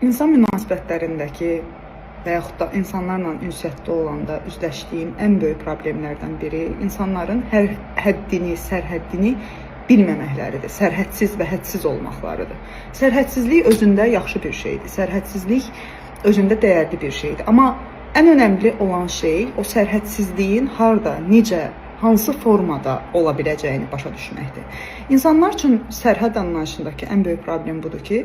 İnsan münasibətlərindəki və yaxud da insanlarla ünsiyyətdə olanda üzləşdiyim ən böyük problemlərdən biri insanların hər həddini, sərhəddini bilməməkləridir. Sərhədsiz və hədsiz olmaqlarıdır. Sərhədsizlik özündə yaxşı bir şeydir. Sərhədsizlik özündə dəyərli bir şeydir. Amma ən önəmli olan şey o sərhədsizliyin harda, necə, hansı formada ola biləcəyini başa düşməkdir. İnsanlar üçün sərhəd anlayışındakı ən böyük problem budur ki,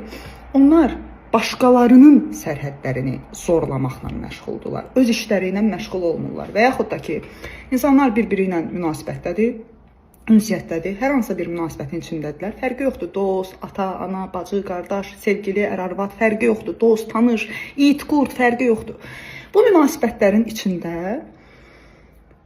onlar başqalarının sərhədlərini zorlamaqla məşğuldurlar. Öz işləri ilə məşğul olmurlar və yaxud da ki, insanlar bir-biri ilə münasibətdədir, ünsiyyətdədir, hər hansısa bir münasibətin içindədirlər. Fərqi yoxdur. Dost, ata, ana, bacı, qardaş, sevgili, ər-arvad, fərqi yoxdur. Dost, tanış, it, qurd, fərqi yoxdur. Bu münasibətlərin içində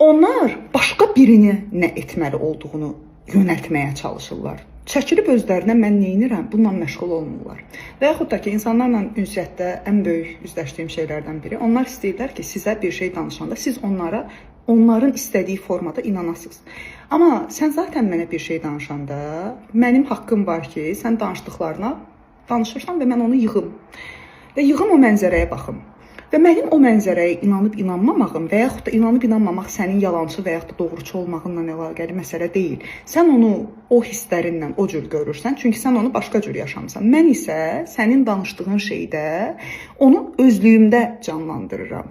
onlar başqa birini nə etməli olduğunu yönəltməyə çalışırlar. Çəkilib özlərinə mən nə edirəm, bununla məşğul olmurlar. Və yaxud da ki, insanlarla ünsiyyətdə ən böyük üzləşdiyim şeylərdən biri, onlar istəyirlər ki, sizə bir şey danışanda siz onlara onların istədiyi formada inanasınız. Amma sən zaten mənə bir şey danışanda, mənim haqqım var ki, sən danışdıqlarına danışırsan və mən onu yığım. Və yığım o mənzərəyə baxım. Və mənim o mənzərəyə inanıb inanmamağım və yaxud da inanıb inanmamaq sənin yalançı və yaxud da doğruçu olmağınla əlaqəli məsələ deyil. Sən onu o hisslərinlə o cür görürsən, çünki sən onu başqa cür yaşamısan. Mən isə sənin danışdığın şeydə onu özlüyümdə canlandırıram.